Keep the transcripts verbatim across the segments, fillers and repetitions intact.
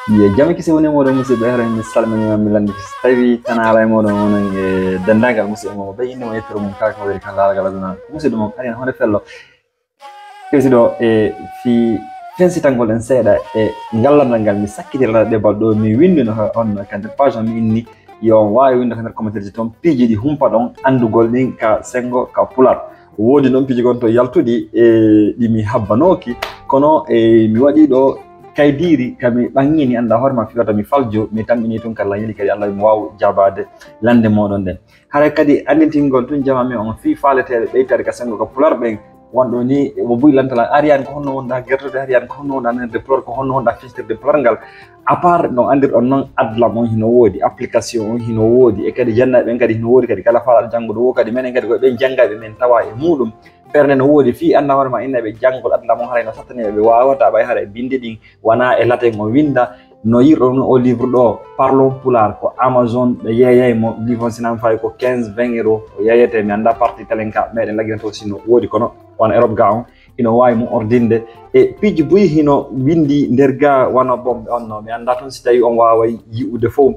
Yo jam e kisal wone e mooɗon, musidɓe. Hara mi salminiima, mi lanndike, so tawii tan alaa e mooɗon onon e denndaangal musidɓe mon, ɓe innde mum e yettoode mum kala ko woni ka laalagal aduna. Musidɗo mon Ariane Hoore Fello. Ɓeyduɗo e fii fensitangol en seeɗa e ngal lanndal ngal, mi sakkitira ɗe balɗe ɗo, mi winndino on ka nder page am, mi inni yo on waawi winnde ka nder commentaire ji toon piiji ɗi humpaɗon anndugol ɗin ka senngo ka Pular. Woodi noon piiji gonɗi yaltuɗi e ɗi mi habbanooki, kono e mi waɗi ɗo kaydiiri ka mi ɓanngini, annda hoore ma fii wata mi faljo, mi tamƴini tun ka laawol kadi Alla mi waawa jaabaade lannde mooɗon ɗen. Haray kadi anndintingol tun jamaa men on fii faaleteeɓe ɓeytaade ka senngo ka Pular ɓen, wonɗo ni mo buy lantalan, Ariane ko honno wonɗaa gertoɗe, Ariane ko honno wonɗaa nanirde Pular, ko honno wonɗaa fensirde Pular ngal. À part no anndirɗon noon, adlam on hino woodi, application on hino woodi, e kadi jannayɓe ɓen kadi hino woodi, kadi kala faalaaɗo janngude woo kadi, menen kadi ko ɓen janngayɓe men tawa e muuɗum. Ɓernde no woodi fii annda hoore ma, innayɓe janngol adlam on haray no sattani ɓe, ɓe waawataa ɓay haray binndi ɗin wonaa e latin on winnda. No yi'irɗon o livre ɗo, Parlons Pulaar, ko Amazon ɓe yeeyay mo, livre on si mi faamii ko quinze, vingt euros o yeeyetee, mi annda parti telen ka meɗen lagginto si no woodi, kono wano Europe ga on hino waawi mo ordinde. E piiji buy hino winndi nder ga wano bon, on no mi annda tun si tawii on waaway yi'ude fow.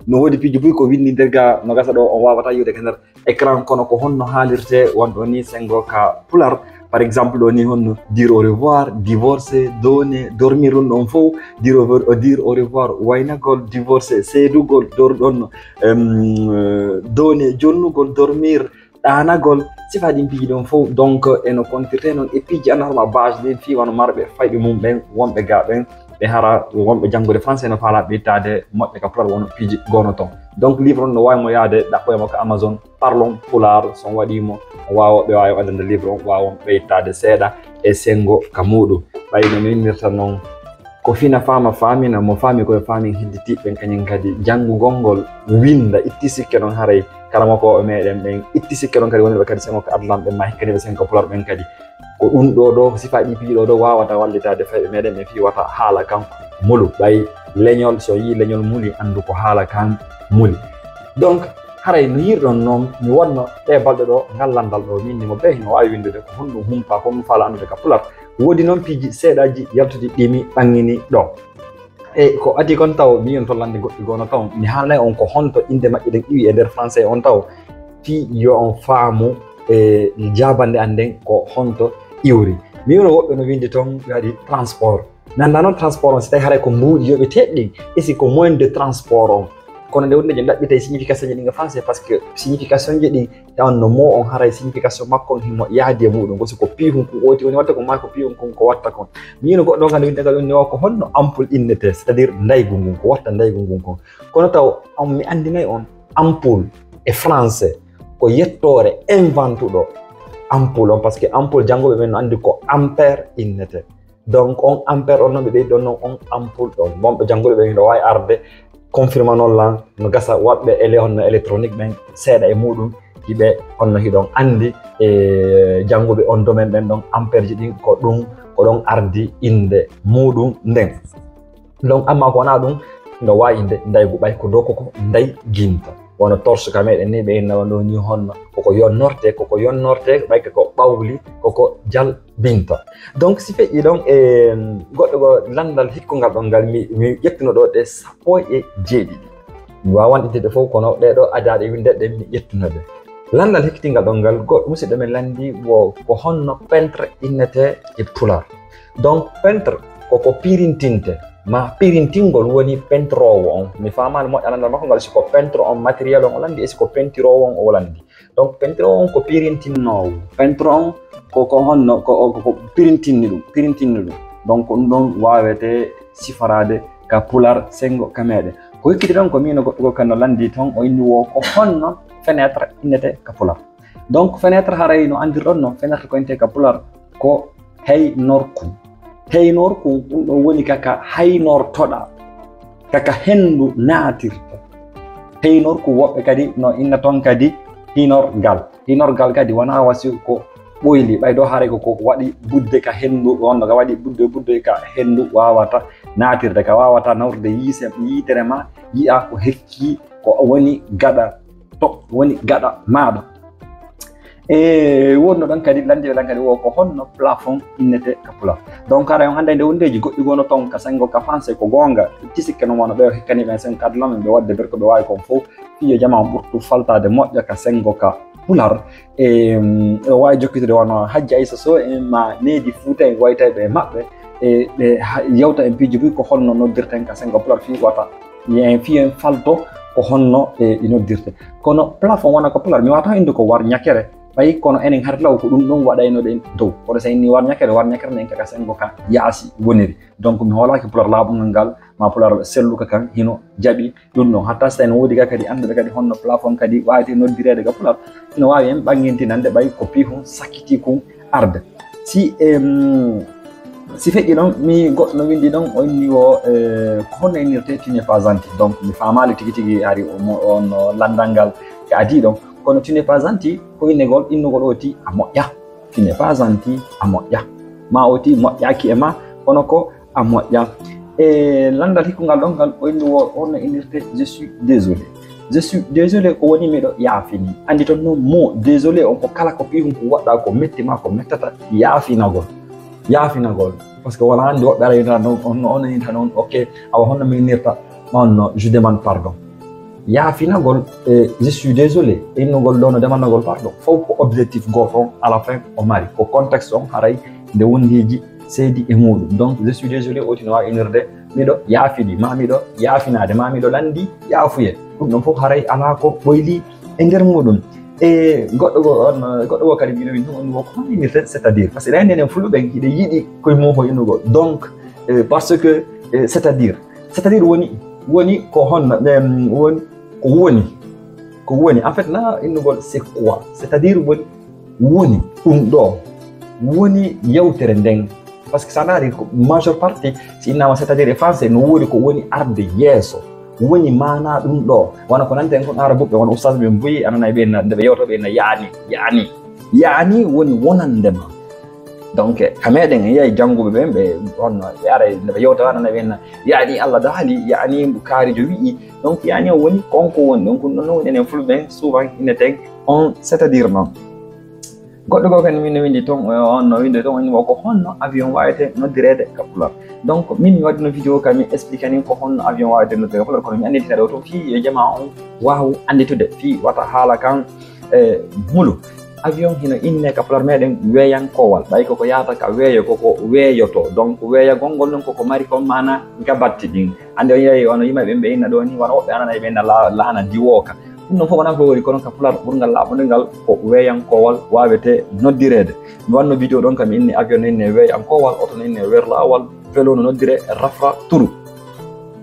No woodi piiji buy ko winndi nder ga no gasa ɗo on waawataa yi'ude ka nder écran, kono ko honno haalirtee wonɗo ni senngo ka Pular. Par exemple ɗo ni honno dire au revoir, divorcer, donner, dormir, ɗum ɗon fow, dire au, dire au revoir waynagol, divorcer seedugol, dor ɗon, em, donner jonnugol, dormir ɗaanagol, sifa ɗin piiji ɗon fow. Donc eno kontirtee noon e piiji annda hoore ma base ɗin fii wano marɓe fayɓe mum ɓen, wonɓe ga ɓen, ɓe hara wonɓe janngude français no faalaa ɓeytaade moƴƴa ka Pular, wono piiji gonɗi toon. Donc livre on no waawi mo yaade ɗaɓɓoya mo ka Amazon, Parlons Pulaar, so on waɗii mo, on waawa, ɓe waawi addande livre on, waawa on ɓeytaade seeɗa e senngo ka muuɗum. Ɓay no mi innirta noon, ko fina faama faamina, mo faami ko e faami hedditiiɓe ɓen kañum kadi. Janngugol ngol winnda itti sikke noon haray karamokooɓe meɗen ɓen, itti sikke noon kadi wonirɓe kadi senngo ka adlam ɓen, maa hikkaniiɓe senngo ka Pular ɓen kadi. Ko ɗum ɗo ɗo, ko sifaa ɗi piiji ɗo ɗo waawata wallitaade fayɓe meɗen ɓen fii wata haala kan mulu. Ɓay leñol, so yii leñol muli, anndu ko haala kan muli. Donc haray no yi'irɗon noon, mi wonno ɗe balɗe ɗo, ngal lanndal ɗo, min ni mo bee hino waawi winndude ko honɗum humpaa, ko honɗum faalaa anndude ka Pular. Woodi noon piiji seeɗaaji yaltuɗi ɗi mi ɓanngini ɗo. E ko adii kon taw mi yi'on to lannde goɗɗi gonɗi toon, mi haalanay on ko honto innde maɓɓe ɗen iwi e nder français on taw, fii yo on faamu e jaabannde an nden ko honto iwri. Mi yi'uno woɓɓe no winndi toon ɓe waɗi transport. Mi anndaa noon transport on si tawii haray ko mbuuɗi yoɓeteeɗi ɗin, e si ko moyen de transport on. Kono nde wonde je ɗaɓɓitay signification ji ɗin e français, parce que signification ji ɗin e on no mo on haray signification makko on himo yaadi e muuɗum. Ko si ko piihun kun oti woni watta kon, maa ko piihun kun ko watta kon. Mi yi'uno goɗɗo on kadi winde kadi on ni o ko honno ampoule innetee, c'est-à-dire ndaygu ngun, ko watta ndaygu ngun kon. Kono taw on mi anndinay on ampoule e français ko yettoore inventuɗo ampoule on, parce que ampoule jannguɓe ɓen no anndi ko ampère innetee. Donc on ampère on noon ɓe ɓeydi ɗon noon on ampoule ɗon. Bon, ɓe jannguɓe ɓen hino waawi arde confirma noon lan, no gasa woɓɓe ele honno électronique ɓen seeɗa e muuɗum, hiɓe honno hiɗon anndi e jannguɓe on domaine ɓen ɗon ampère ji ɗin ko ɗum, ko ɗon ardi innde muuɗum nden. Donc amma ko wonaa ɗum, no waawi innde ndaygu ɓay ko dow koko ndayginta. Wano torche ka meɗen ni ɓe inna wano ni honno, koko yonnorte, koko yonnorte, ɓay ko ɓawli, koko jal binta. Donc si feƴƴi ɗon e goɗɗo go lanndal hikkungal ɗon ngal mi, mi ƴettuno ɗo ɗe sappo e jeeɗiɗi. Mi waawan ittude ɗe fow, kono ɗe ɗo adaaɗe winde ɗe mi ƴettuno ɗe. Lanndal hikkitingal ɗon ngal, goɗɗo musidɗo men lanndi wo ko honno peintre innetee e Pular. Donc peintre ko ko pirintinte, ma pirintingol woni pentiroowo on. Mi faamaali moƴƴa lanndal makko ngal, si ko peintre on matériel on o lanndi, e si ko pentiroowo on o lanndi. Donc peintre on ko pirintinnoowo. Peintre on ko, ko honno, ko, ko, ko pirintinni ɗum, pirintinni ɗum. Donc ko ɗum ɗon waawetee siforaade ka Pular senngo ka meɗen. Ko hikkitii ɗon ko miino goɗɗo goo kan no lanndii toon, o inni wo ko honno fenêtre innetee ka Pular. Donc fenêtre haray no anndirɗon no fenêtre ko innetee ka Pular ko heynorku. Heynorku ɗum ɗon woni kaka haynortoɗaa, kaka henndu naatirta. Heynorku woɓɓe kadi no inna toon kadi hinorgal. Hinorgal kadi wonaa wa si ko ɓoyli, ɓay ɗo haray ko, ko waɗi budde ka henndu, wonno ka waɗi budde, budde ka henndu waawata naatirde, ka waawata nawrude yiise, yiitere ma yi'a ko hekkii, ko woni gaɗa to, woni gaɗa maaɗa. E wonno ɗon kadi, landiɓe ɗon kadi, wo ko honno plafond innete ka pular. Donc, haray on annday nde wondeeji goɗɗi gono ton ka sengo ka français ko goonga. Tisikke no wano ɓe o hekkani ɓen sengo kaddu lamen ɓe waɗde ber ko ɓe waawi kon fof. Fii yo jama on ɓurtu faltaade moƴƴa ka sengo ka pular. E, mm, o waawi jokkitude wano Hajji Aissa Sow en ma Needi Fuuta en waytayɓe e maɓɓe. E, ɓe ha-, yewta en piiji buy ko honno noddirten ka sengo pular fii wata en fii en falto ko honno e, ɗi noddirte. Kono plafond wona ko pular, mi wata innde ko war ñakere, ɓay kono enen hari law ko ɗum ɗum waɗaynoɗen dow. Kono so inni war ñakere, war ñakere ne en kaka sengo ka yaasi woniri. Donc mi hoolaaki pular laaɓungal ngal, ma pular selluka kan hino jaɓi ɗum ɗon. Hatta so tawi no woodi ga kadi annduɓe kadi honno plafond kadi waawete noddireede ga pular, ino waawi en ɓanngintinande ɓay ko piihun sakkiti kun arde. Si, em, si feƴƴi ɗon, mi goɗɗo no winndi ɗon, o inni o, eh, ko honno innirte tu n'es pas gentil. Donc mi faamaali tigi tigi hari o mo-, on, o lanndal ngal ka adii ɗon. Kono tu n'es pas gentil, ko innegol, innugol o ti a moƴƴa. Tu n'es pas gentil, a moƴƴa. Ma o ti moƴƴaaki e ma, kono ko a moƴƴa. E lanndal hikkungal ɗon ngal, o inni o, on no innirte je suis désolé. Je suis désolé ko woni miɗo yaafini. Anndi ton non mo désolé on ko kala ko piihun ko waɗɗa ko metti ma ko mettata yaafinagol. Yaafinagol. Parce que wala anndi woɓɓe ara yinata non, on, on yinata non, ok, awa honno mi innirta? On no, je demande pardon. Yaafinagol, e je suis désolé, innugol ɗo no demandagol pardon. Fof ko objectif gooto on, à la fin o mari. Ko contexte on haray nde wondeeji seedi e muɗum. Donc, je suis désolé, o ti no waawi innirde miɗo yaafini, ma miɗo yaafinaade, ma miɗo lanndi yaafuye. Ɗum ɗon fof haray alaa ko ɓoyli e nder muɗum. E goɗɗo go, on, goɗɗo go kadi mbiɗo min ɗum, on wo ko honno innirte c'est-à-dire. Parce que ɗen enen fulɓe ɓen hiɗe yiɗi koye mum ko innugol. Donc, eh, parce que, eh, c'est-à-dire. C'est-à-dire woni, woni ko honno, em, woni ko woni. Ko woni. En fait, na innugol c'est quoi? C'est-à-dire woni, woni ɗum ɗo. Woni yewtere nden. Parce que sa ndaari ko majeure partie, si innama c'est-à-dire e français, no woodi ko woni arde yeeso. Woni maana ɗum ɗo. Wano ko nanten kon arabuɓe, wano ustaas ɓe mbuyi, ananay ɓe na, nde ɓe yewta ɓe na yaani, yaani. Yaani woni wonande ma. Donc, ka meɗen en yahi jannguɓe ɓen, ɓe, on, ɓe ara, nde ɓe yewta, ananay ɓe na, yaani Allah daali, yaani kaarijo wi'i. Donc, yaani o woni konko woni. Donc, ɗum ɗon woni enen fulɓe ɓen, souvent, inneten on, c'est-à-dire non. Goɗɗo goo kadi min no winndi ton, eh, on no winndi ton, o inni wo ko honno avion waawete noddireede ka pular. Donc, min mi waɗino vidéo ka mi explique nin ko honno avion waawete noddireede ka pular, kono mi annditi kadi o tun fii yo jama on waawu annditude fii wata haala kan, eh, mulu. Avion hino inne ka pular meɗen weeyankoowal, ɓay koko yaata ka weeyo, koko weeyoto. Donc, weeyagol ngol non koko mari kon maana gabatti ɗin. Anndi on yahi, on yima ɓen ɓe inna ɗo ni, wano woɓɓe ananay ɓe inna la-, laana diwooka. Ɗum ɗon fof wonaa ko woni, kono ka pular ɓurngal laaɓude ngal ko weeyankoowal waawete noddireede. Mi wanno vidéo ɗon kam inni avion no inne weeyankoowal, oto no inne werlaawal, velo no noddire rafra turu.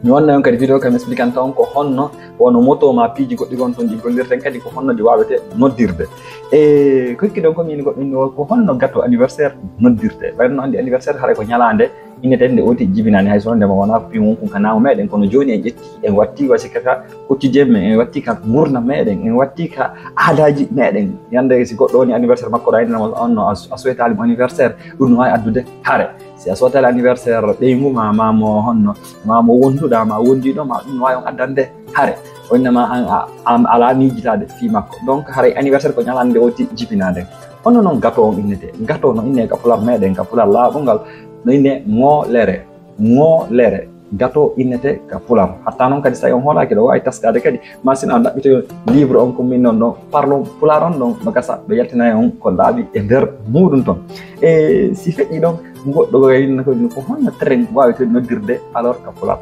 Mi wanna on kadi vidéo kam expliquant on ko honno wano moto ma piiji goɗɗi gon ton ɗi gollirten kadi ko honno ɗi waawete noddirde. E ko hikki ɗon ko min goɗɗo inni o ko honno gâteau anniversaire noddirte. Ɓayno anndi anniversaire haray ko ñalaande inneten nde oti jibinaani, hay so ndema wonaa ko piiwon kun ka naamu meɗen, kono jooni en ƴetti, en watti wa sikka ka quotidien men, en watti ka ngurndan meɗen, en watti ka aadaaji meɗen. Ñande si goɗɗo woni anniversaire makko ɗo, a innama on no a, a souhaitaali mo anniversaire, ɗum no waawi addude hare. Si a souhaitaali anniversaire ɓeyngu ma, ma mo honno, ma mo wonduɗa, ma wondiɗo ma, ɗum no waawi on addande hare. O innama an a, a, a alaa miijitaade fii makko. Donc haray anniversaire ko ñalaande nde oti jibinaande. Honno non gâteau on innete? Gâteau no inne ka pular meɗen, ka pular laaɓungal, no inne ŋoolere. Ŋoolere. Gâteau innete ka pular. Hatta non kadi, so tawi on hoolaaki, ɗo waawi taskaade kadi. Ma sinno a ɗaɓɓitoyo livre on ko min non ɗon, parlons pulaar on ɗon, no gasa ɓe yaltina on ko laaɓi e nder muɗum ton. E si feƴƴi ɗon, goɗɗo ko inna ko, ko honno train waawete noddirde alors ka pular?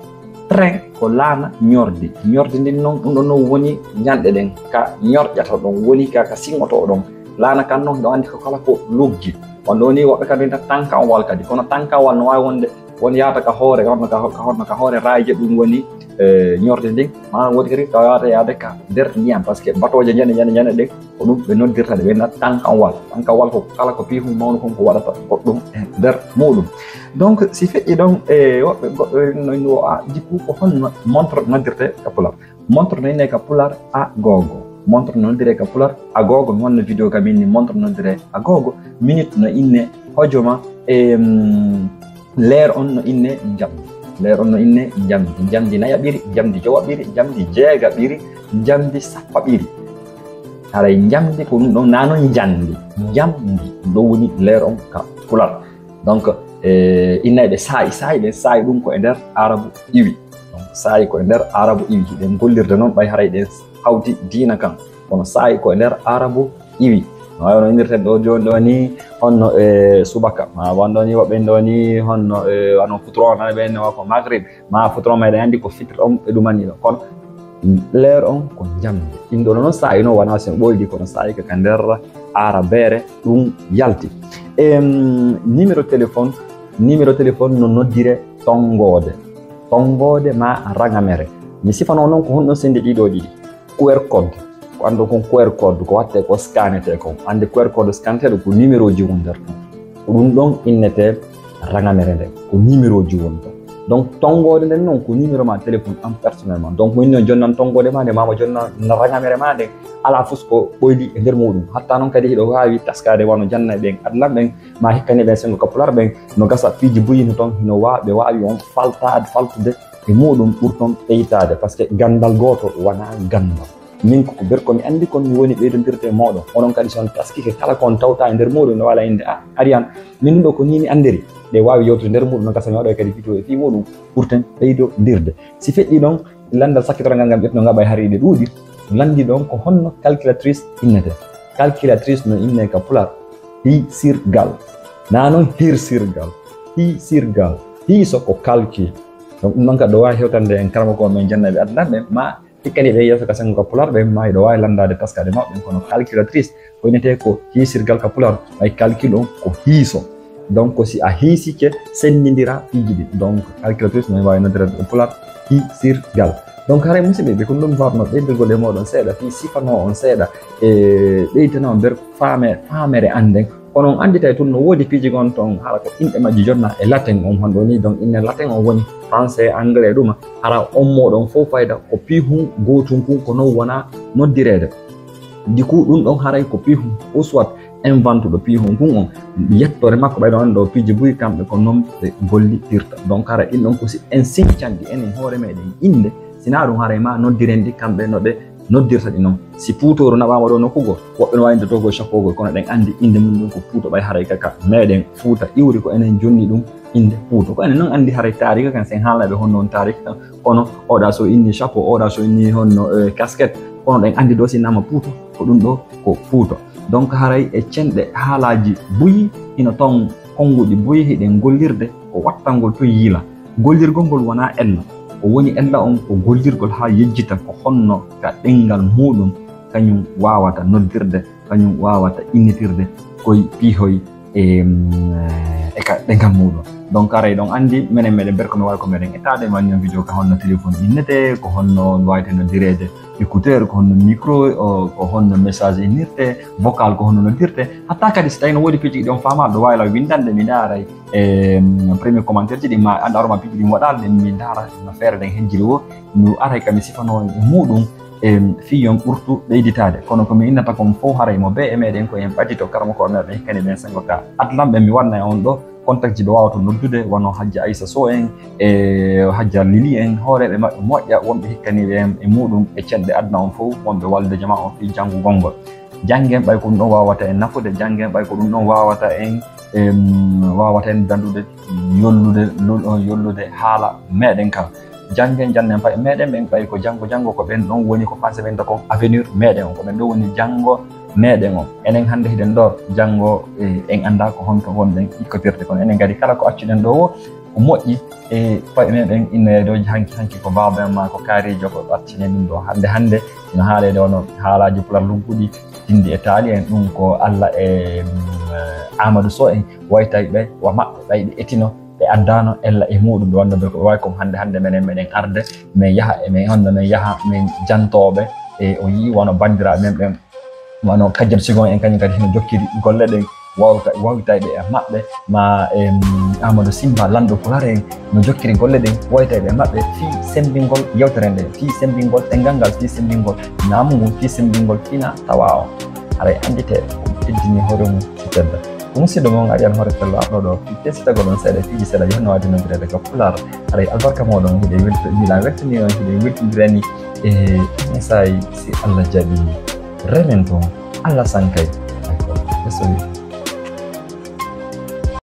Train ko laana ñordi. Ñordi ndin non, ɗum ɗon non woni ñanɗe ɗen, ka ñorƴata ɗon, woni ka, ka siŋoto ɗon. Laana kan non, ɗo anndi ko kala ko luggi. On ɗo ni woɓɓe kadi tan tankanwal kadi, kono tankanwal no waawi wonde won yaata ka hoore, ka honno ka, ka honno ka hoore raayje, ɗum woni, eh, ñordi ndin. Maanaam woodi kadi ka yaata yaade ka nder ndiyam, parce que batooje njane, njane, njane ɗen, ko ɗum ɓe noddirta ɗe, ɓe nodda tankanwal. Tankanwal ko kala ko piihun mawnu kon ko waɗata goɗɗum e nder muɗum. Donc, si feƴƴi ɗon, e woɓɓe goɗɗo no, no, a, jikku ko honno montre noddirte ka pular? Montre no inne ka pular agoogo. Montre no noddire ka pular agoogo. Mi wanno vidéo kam inni montre no noddire agoogo. Minute no inne hojoma. E, mm, l'heure on no inne njamdi. L'heure on no inne njamdi. Njamdi nayaɓiri, njamdi jowaɓiri, njamdi jeegaɓiri, njamdi sappaɓiri. Haray njamndi ko ɗum ɗon, naa noon njandi, njamndi, ɗum ɗon woni leer on ka pular. Donc e, innayɓe saa'i, saa'i ɗen, saa'i ɗum ko e nder arabu iwi. Donc saa'i ko e nder arabu iwi, hiɗen gollirde noon ɓay haray ɗen hawti diina kan, kono saa'i ko e nder arabu iwi. No waawi no innirten ɗo jooni ɗo ni, honno e subaka, ma wonɗo ni woɓɓe ɗo ni, honno e wano futuro nana ɓe ne wa ko magrib, ma futuro meɗen anndi ko fitre on ɓe ɗumani ɗo. Kono leer on ko njamndi. Inndo noon saa'i noon wonaa sen ɓoydi, kono saa'i ka, ka nder arabeere ɗum yalti. Em, numéro téléphone, numéro téléphone no noddire tonngoode. Tonngoode ma raŋamere. Mi sifanoo noon ko honɗum senndi ɗiɗo ɗiɗi. Q R code. Ko anndo kon Q R code, ko watte ko scanete kon. Annde Q R code scaneteeɗo ko numéro ji won nder ton. Ko ɗum ɗon innetee raŋamere nden. Ko numéro ji won ton. Donc tonngoode nden noon ko numéro ma téléphone an personnellement. Donc mo inni o jonnan tonngoode ma nde, ma mo jonnan raŋamere ma nden. Alaa fus ko ɓoydi e nder muɗum. Hatta noon kadi hiɗo waawi taskaade wano jannayɓe en adlam ɓen, ma hikkani ɓen sengo ka pular ɓen, no gasa piiji buyi no ton, hino wa-, ɓe waawi on faltaade, faltude e muɗum ɓurton ɓeytaade, parce que ganndal gooto wonaa ganndal. Min ko, ko ber ko mi anndi kon mi woni ɓeydondirde e mooɗon. Onon kadi so on taskike kala ko on tawta e nder muɗum no wala innde, "Ah, Ariane, min ɗum ɗo ko ni mi anndiri." Ɗe waawi yewtude nder muɗum no gasa mi waɗoy kadi vidéo e fii muɗum ɓurten ɓeydondirde. Si feƴƴi ɗon, lanndal sakkitorgal ngal ngam ƴettuno ngal ɓay hari ɗe ɗuuɗi. Lanndi ɗon ko honno calculatrice innete. Calculatrice no innee ka pular hiisirgal. Naa noon hirsirgal. Hiisirgal. Hiiso ko calcul. Donc ɗum noon ka ɗo waawi hewtande en karamoko men jannayɓe aduna ɓen, ma hikkani ɓe yeeso ka sengo ka pular ɓen, ma hiɗo waawi lanndaade taskaade maɓɓe, kono calculatrice ko innetee ko hiisirgal ka pular, ɓay calcul on ko hiiso. Donc si a hiisike, senndindira piiji ɗin. Donc calculatrice no waawi noddirede e pular hiisirgal. Donc haray musidɓe ɓe, ko ɗum mbaawatno ɓeydirgol e mooɗon seeɗa fii sifanoo on seeɗa e ɓeytana on nder faame-, faamere an nden. Kono on annditay tun no woodi piiji gon ton hara ko inɗe majji jonna e latin on honɗo ni. Donc inne latin on woni français, anglais ɗuma. Hara on mooɗon fof fayda ko piihun gootun kun ko non wona noddireede. Du coup ɗum ɗon haray ko piihun, ou soit inventuɗo piihun kun on, yettore makko ɓay ɗon ɗo piiji buy kamɓe ko non ɓe gollitirta. Donc haray ɗin ɗon ko si en sincanɗi enen hoore meɗen innde, sinaa ɗum haray ma noddiren ɗi kamɓe no ɓe noddirta ɗi non. Si puutooru naɓaama ɗo nokku goo, woɓɓe no waawi innde to ko chapeau goo, kono ɗen anndi innde mum ɗum ko puuto ɓay haray kaka meɗen Fuuta iwri ko enen jonni ɗum innde puuto. Ko enen non anndi haray taarika kan, sen haalnayɓe honno on taarika kan, kono oɗa so inni chapeau, oɗa so inni honno, eh, casquette, kono ɗen anndi ɗo si nama puuto, ko ɗum ɗo ko puuto. Donc haray e cenɗe haalaaji buyi hino ton konnguɗi buyi hiɗen gollirde ko wattangol tun yiila. Gollirgol ngol wonaa ella. Ko woni ella on ko gollirgol haa yejjita ko honno ka ɗemngal muɗum kañum waawata noddirde, kañum waawata innitirde koye piihoy e, mm, e ka ɗemngal muɗum. Donc haray ɗon anndi menen meɗen ber ko mi wawi ko meɗen etaade, mi wanni on vidéo ka honno téléphone innete, ko honno wawete noddireede écouteur, ko honno micro, o, ko honno message innirte, vocal ko honno noddirte. Hatta kadi si tawi no woodi piiji ɗi on faama, ɗo waawi law winndande mi ndaaray e, mm, premier commentaire ji ɗi ma annda aroma piiji ɗi mi waɗaali ɗen mi ndaara no feere ɗen hejjiri wo, mi aray ka mi sifanoo e muɗum e fii yon ɓurtu ɓeyditaade. Kono ko mi innata kon fof haray mo bee e meɗen ko en ɓadito karamoko meɗen kadi ɓen sengo ka adlam ɓen mi wanna e on ɗo. Contact ji ɓe waawata noddude, wano Hajja Aissa Sow en, e Hajja Lili en, hooreeɓe maɓɓe moƴƴa, wonɓe hikkaniiɓe en e muɗum e cenɗe aduna on fof, wonɓe wallude jamaa on fii janngugol ngol. Janngen ɓay ko ɗum ɗon waawata en nafude, janngen ɓay ko ɗum ɗon waawata en, em, waawata en dandude, yollude, lul-, yollude haala meɗen kan. Janngen, jannen pay meɗen ɓen ɓay ko janngo, janngo ko ɓen ɗon woni ko français ɓen kon avenir meɗen on, ko ɓen ɗon woni janngo meɗen on. Enen hannde hiɗen ɗo, janngo, e, en annda ko honto wonɗen ikkotirde, kono enen kadi kala ko accuɗen ɗo wo, ko moƴƴi e koye meɗen innoyee ɗo hanki, hanki ko baaba en ma ko kaarijo ko accinen ɗum ɗo hannde, hannde ino haaleede wano haalaaji pular lugguɗi, tindi e taali en, ɗum ko Alla e, mm, Amadou Sow en, waytay ɓe wa maɓɓe ɓay ɓe etino, ɓe addaano ella e muɗum, ɓe wonno ɓe ko ɓe wawi kon hannde, hannde menen meɗen arde, men yaha, e men honno men yaha, men jantooɓe, e o yii wano banndiraaɓe men ɓen, wano Kajjat Sigon en, kañum kadi hino jokkiri golle ɗen, wawta-, wawtayɓe e maɓɓe, ma, em, Amadou Simba, lanɗo Pulaar en, no jokkiri golle ɗen, wawtayɓe e maɓɓe, fii semmbingol yewtere nden, fii semmbingol ɗemngal ngal, fii semmbingol laamu ngun, fii semmbingol fina tawa on. Haray anndite, ko teddini hoore mum si tedda. Ko musidɗo mon Ariane Hoore Pello arɗo ɗo, fii tesitagol on seeɗa piiji seeɗa, yo no waɗi noddireede ka Pulaar. Haray albarka mooɗon, hiɗen welto-, miɗa weltani on, hiɗen weltondirani e ene saa'i si Allah jaɓi. Remen toon, Alla sankay. Ay ko, e sori.